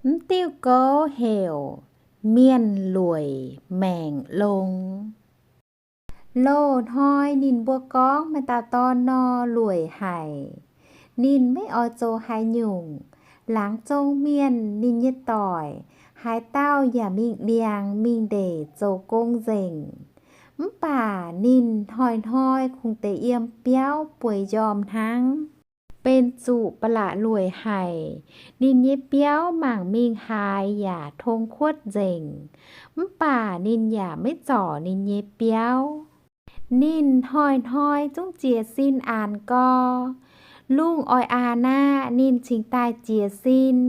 Mv diuh gouv heuc Mienh Lueic Maengc Longx. Loz-hnoi ninh mbuo gorngv maaih dauh dorn nor lueic haic. Ninh maiv oix zoux haaix nyungc. Laangz zong mienh ninh nyei doic, haaix dauh yaac mingh ndiangx mingh ndeic zoux gong nzengc. Mv baac ninh hnoi-hnoi kungx deix yiem biauv bueix njormh hnangv. Benx zuqc ba'laqc lueic haic, ninh nyei biauv mangc mingh haaix yaac tong kuotv nzengc. Mv baac ninh yaac maiv zorc ninh nyei biauv. Ninh hnoi-hnoi zungv jiez sin aanx gorx. Lungh oix aanx aqv, ninh cingx daaih jiez sin.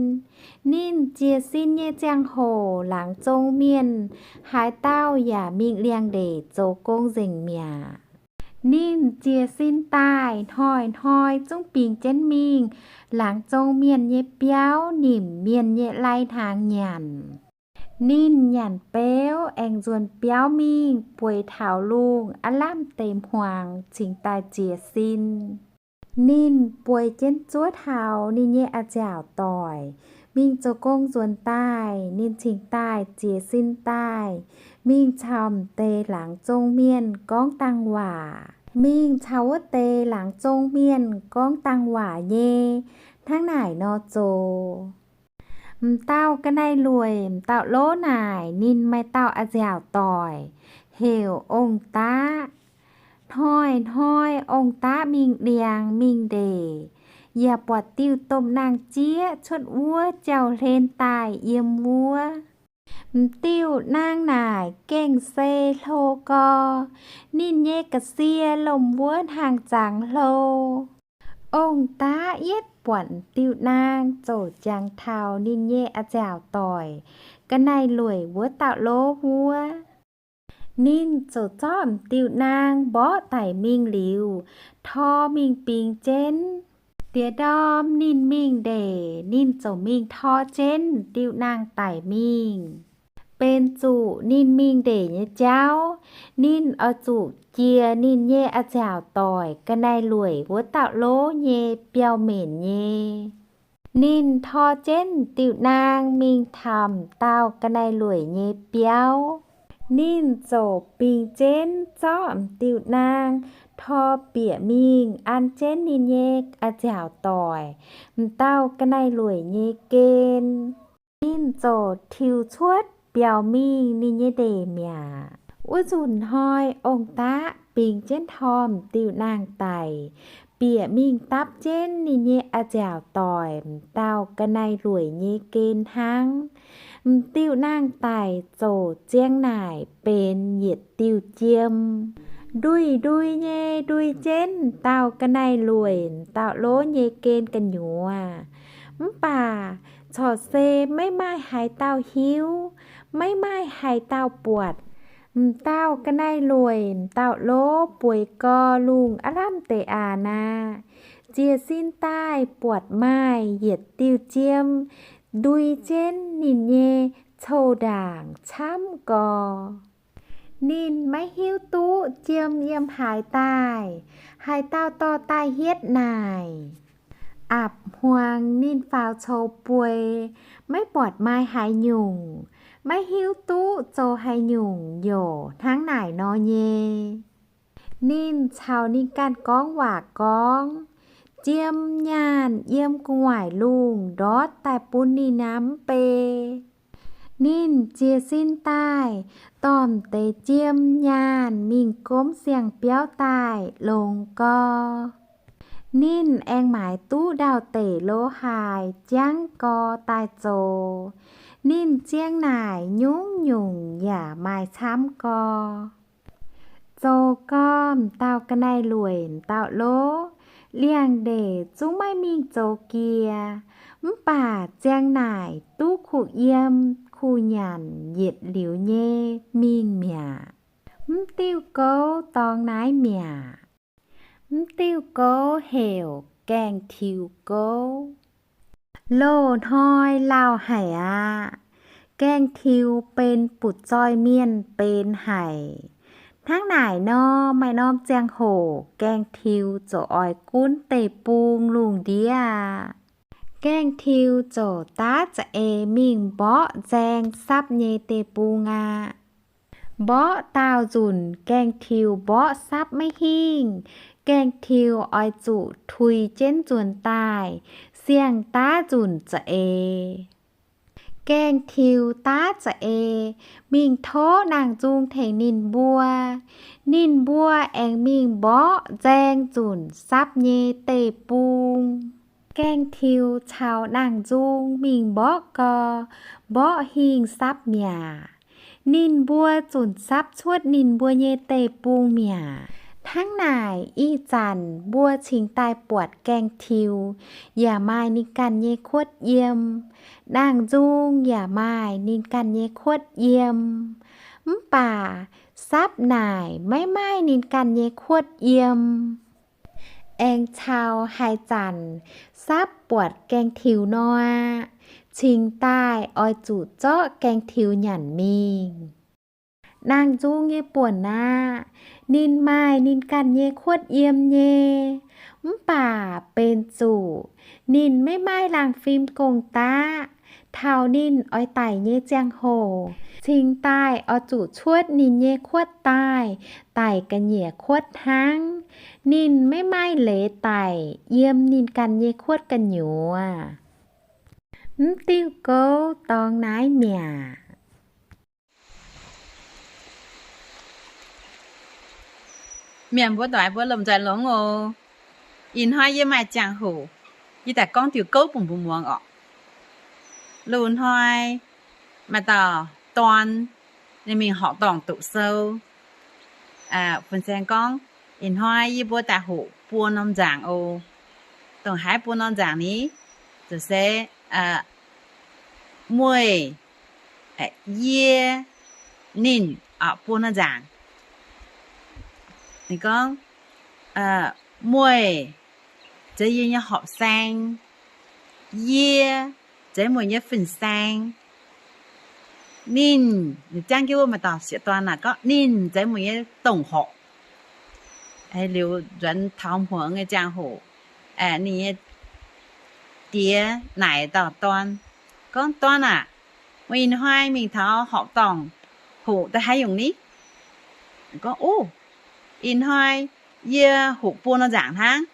Ninh jiez sin nyei ziangh hoc laangz zong mienh haaix dauh yaac mingh liangx-ndeic zoux gong nzengc mi'aqv. Ninh jiez sin daaih hnoi-hnoi zungv bingx jienv mingh laangz zong mienh nyei biauv nimc mienh nyei lai-hnaangx nyanc. Ninh nyanc beuv aengx nzuonx biauv mingh bueix taux lungh aav lamh deix hmuangx cingx daaih jiez sin. Ninh bueix jienv zuov taux ninh nyei a'nziaauc doic mingh zoux gong nzuonx daaih, ninh cingx daaih jiez sin daaih, mingh caux m'deix laangz zong mienh gorngv dang waac, mingh caux wuov deix laangz zong mienh gorngv dang waac nyei, hnangv naaic nor zoux. M'dauh ga'naaiv-lueic, m'dauh lov naaic, ninh maaih dauh a'nziaauc doic, heuc Ong-Daqv. Hnoi-hnoi Ong-Daqv mingh ndiangx mingh ndeic, yaac buatc diuh domh naang-jieqv cuotv wuov jauv-hlen daaih yiem wuov. M'diuh naang naaic gengh se hlo gorx, ninh nyei ga'sie lomh wuov hnaangx zangx hlo. Ong-Daqv yietv buatc m'diuh naang ziouc jangx taux ninh nyei a'nziaauc doic, ga'naaiv-lueic wuov dauh lov wuov. Ninh ziouc zorqv m'diuh naang mborqv daic mingh liuz, tor mingh bingx jienv. Diex ndorm ninh mingh ndeic, ninh ziouc mingh tor jienv m'diuh naang daic mingh. Benx zuqc ninh mingh ndeic nyei jauv, ninh oix zuqc jiex ninh nyei a'nziaauc doic, ga'naaiv-lueic wuov dauh lov nyei biauv-menc nyei. Ninh tor jienv m'diuh naang mingh taux m'dauh ga'naaiv-lueic nyei biauv. Ninh ziouc bingx jienv zorqv m'diuh naang tor bieqc mingh an jienv ninh nyei a'nziaauc doic, m'dauh ga'naaiv-lueic nyei gen. Ninh ziouc tiux cuotv biaux mingh ninh nyei ndeic mi'aqv. Wuov nzunc hnoi Ong-Daqv bingx jienv tor m'diuh naang daic, bieqc mingh dapv jienv ninh nyei a'nziaauc doic, m'dauh ga'naaiv-lueic nyei gen hnangv. M'diuh naang daic ziouc ziang naaic benx yietc diuh jiem, ndui-ndui nyei ndui jienv m'dauh ga'naaiv-lueic, m'dauh lov nyei gen gu'nyuoz. Mv baac corc se maiv maaih haaix dauh hiuv, maiv maaih haaix dauh buatc. M'dauh ga'naaiv-lueic, m'dauh lov bueix gorx lungh aav lamh deix aanx aqv, jiez sin daaih buatc maaih yietc diuh jiem ndui jienv ninh nyei cou-ndaangc camv gorx. Ninh maiv hiuv duqv jiem yiem haaix daaih, haaix dauh dorh daaih hietv naaic. Apc hmuangx ninh faaux coux bueix, maiv buatc maaih haaix nyungc, maiv hiuv duqv zoux haaix nyungc youc hnangv naaic nor nyei. Ninh caux ninh ganh gorngv waac gorngv, jiem nyaanh yiem gu'nguaaic lungh ndortv daaih bun ninh nyei mv bei. Ninh jiez sin daaih, dorh m'deix jiem nyaanh mingh gomv siang-biauv daaih longx gorx. Ninh aengx maaiz duqv ndau-deic lo haaix jangv gorx daaih zoux. Ninh ziang naaic nyungc-nyungc yaac maaih camv gorx. Zoux gorx m'dauh ga'naaiv-lueic m'dauh lov, liangx-ndeic zungv maiv mingh zoux jiex, mv baac ziang naaic duqv kuh yiem kuh nyanc yietc liuz nyei mingh mi'aqv. Mv diuh gouv dorngx naaiv mi'aqv. Mv diuh gouv heuc gaengh tiux gouv. Loz-hnoi lauh haic aqv. Gaengh tiux benx butv-zoih mienh benx haic. Hnangv naaic nor, maaih norm ziangh hoc gaengh tiux ziouc oix gunv deic-bung lungh ndiev aqv. Gaengh tiux ziouc daav za'eix mingh mborqv nzaeng sapv nyei deic-bung aqv. Mborqv daauh nzunc gaengh tiux mborqv sapv maiv hingh. Gaengh tiux oix zuqc tuix jienv nzuonx daaih, siang-daav nzunc za'eix. Gaengh tiux daav za'eix mingh tov naang-nzung tengx ninh mbuo. Ninh mbuo aengx mingh mborqv nzaeng nzunc sapv nyei deic-bung. Gaengh tiux caux naang-nzung mingh mborqv gau, mborqv hingh sapv mi'aqv. Ninh mbuo zunc sapv cuotv ninh mbuo nyei deic-bung mi'aqv. Hnangv naaic, ih zanc mbuo cingx daaih buatc gaengh tiux yaac maaih ninh ganh nyei kuotv yiem. Naang-nzung yaac maaih ninh ganh nyei kuotv yiem. Mv baac sapv naaic maiv maaih ninh ganh nyei kuotv yiem. Aengx caux haaix zanc sapv buatc gaengh tiux nor, cingx daaih oix zuqc zorqv gaengh tiux nyanc mingh. Naang-nzung nyei buonc aqv, ninh maaih ninh ganh nyei kuotv yiem nyei. Mv baac benx zuqc ninh maiv maaih laangh fim gong-daqv. Taux ninh oix daic nyei ziangh hoc, cingx daaih oix zuqc cuotv ninh nyei kuotv daaih, daic ga'nyiec kuotv hnangv. Ninh maiv maaih leiz daic yiem ninh ganh nyei kuotv gu'nyuoz. Mv diuh gouv dorngx naaiv mi'aqv. Mienh mbuo doic mbuo lomh nzoih longx oc. Ih hnoi yie maaih ziangh hoc, yie daaih gorngv diuh gouv bun mbuo muangx orqc. Loz-hnoi maaih dauh dorn, ninh mingh horqc dorngh doqc sou. Fin-saeng gorngv, ih hnoi yie mbuo daaih hoqc buo norm nzaangc oc. Dongh haaix buo norm nzaangc ni? Ziouc se mueiz, yie, ninh, buo norm nzaangc. Ninh gorngv, mueiz, zeiz yie nyei horpc saeng. Yie, zeiz mueiz nyei fin-saeng. Ninh, ninh jangv jienv wuov maaih dauh sieqv-dorn naaic gorngv ninh zeiz mueiz nyei dongh horqc. Liuz nzuonx taux hmuangx nyei ziangh hoc, ninh nyei die naaic dauh dorn gorngv, Dorn aah, meih ih hnoi mingh taux horqc dorngh hoqc daaih haaix nyungc ni? Gorngv, Ov, ih hnoi yie hoqc buo norm nzaangc hnangv.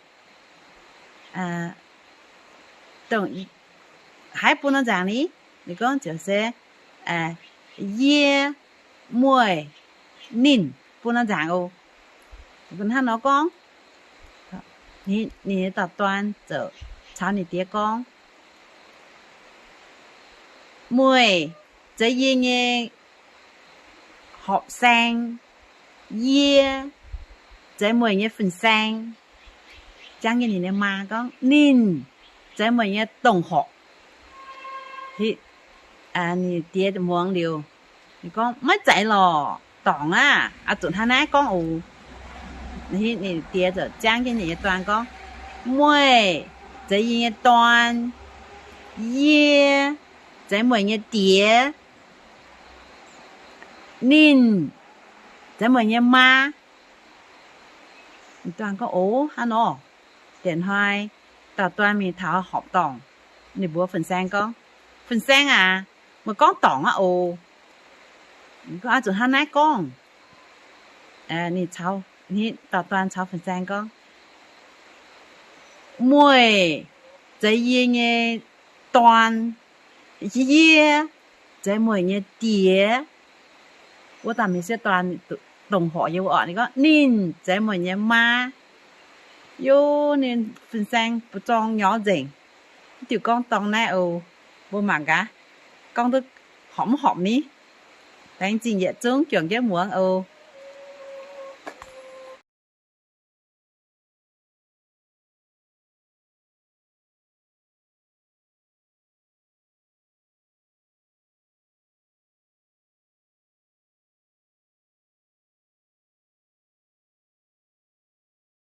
Dongh haaix buo norm nzaangc ni? Ninh gorngv, Ziouc se yie, mueiz, ninh buo norm nzaangc oc. Hnangv nor gorngv, ninh nyei dauh dorn ziouc caux ninh die gorngv, Mueiz, zeiz yie nyei horpc saeng. Yie, zeiz mueiz nyei fin-saeng. Jangv jienv ninh nyei maa gorngv, Ninh, zeiz mueiz nyei dongh horqc. Ninh die muangx liuz, ninh gorngv, Maiv zeiz lorqc, dorngc aqv. Oix zuqc hnangv naaiv gorngv oc. Ninh die ziouc jangv jienv ninh nyei dorn gorngv, Mueiz, zeiz yie nyei dorn. Yie, zeiz mueiz nyei die. Ninh, zeiz mueiz nyei maa. Ninh dorn gorngv, Ov, hnangv nor. Dieh hnoi dauh dorn mingh taux horpc dorngh, ninh mbuox fin-saeng gorngv, Fin-saeng aac, meih gorngv dorngc aqv oc. Gorngv, Oix zuqc hnangv naaiv gorngv. Ninh, dauh dorn caux fin-saeng gorngv, Mueiz, zeiz yie nyei dorn. Yie, zeiz mueiz nyei die. Wuov dauh mienh sieqv dorn dongh horqc yiem wuov orqc, ninh gorngv, Ninh, zeiz mueiz nyei maa. Yov, ninh fin-saeng bu zorng nyaux nzengc. Mv diuh gorngv dorngx naaiv oc, mbuo mangc gaax, gorngv duqv horpc mv horpc ni? Laengz zingh yietc zungv juangc jienv muangx oc.